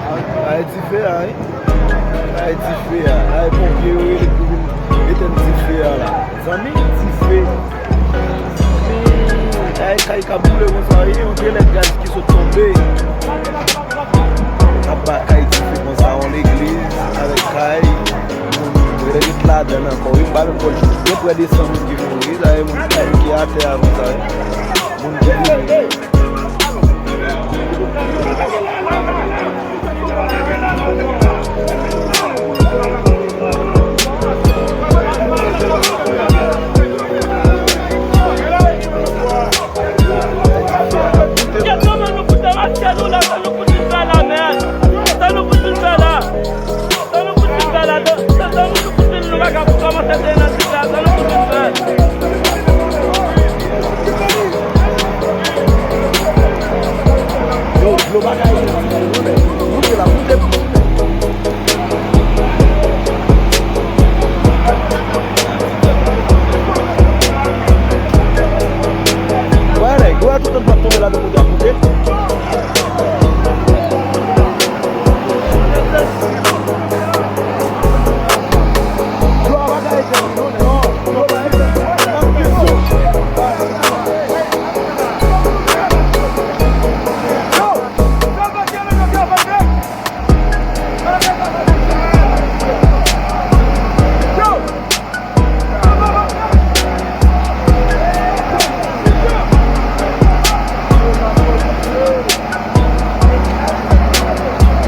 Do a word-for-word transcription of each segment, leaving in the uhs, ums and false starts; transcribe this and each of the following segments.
Ay dife a, wi. Ay dife a. Ay ponpye yo rele pou vin etenn dife a la. Zanmi, dife. Ay kay k ap boule konsa, wi. Yon grenn gaz ki sot tonbe. Ap ba kay dife konsa, yon legliz avèk kay. Moun rete ladan ankò, wi. M pa menm konn gen prè de san moun ki mouri. Sa e moun ki atè a konsa, wi. Moun ki mouri. Sa nou fout vin fè la, men? Sa nou fout vin fè la? Sa nou fout vin fè la? Sa, sa nou fout vin, nou pa ka kòmanse te nan ti la. Sa nou fout vin fè? Yo, dlo bagay, moute la, moute. Wè, nèg, wè, tout moun ap tonbe la, tout moun ap moute.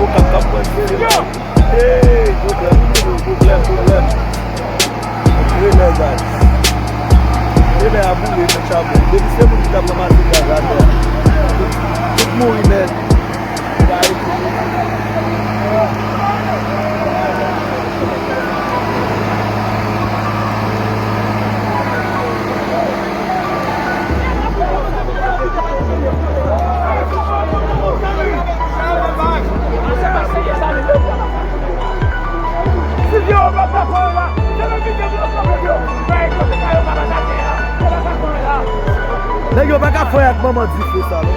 Okap k ap pran dife la. Hey, pwoblèm, pwoblèm, pwoblèm. Trelè, guys. Trelè a boule, men chabon. Depi se moun ki t ap ranmase gaz atè a. Tout, tout mouri nèt. Nèg yo pa ka fè ak manman dife sa, non.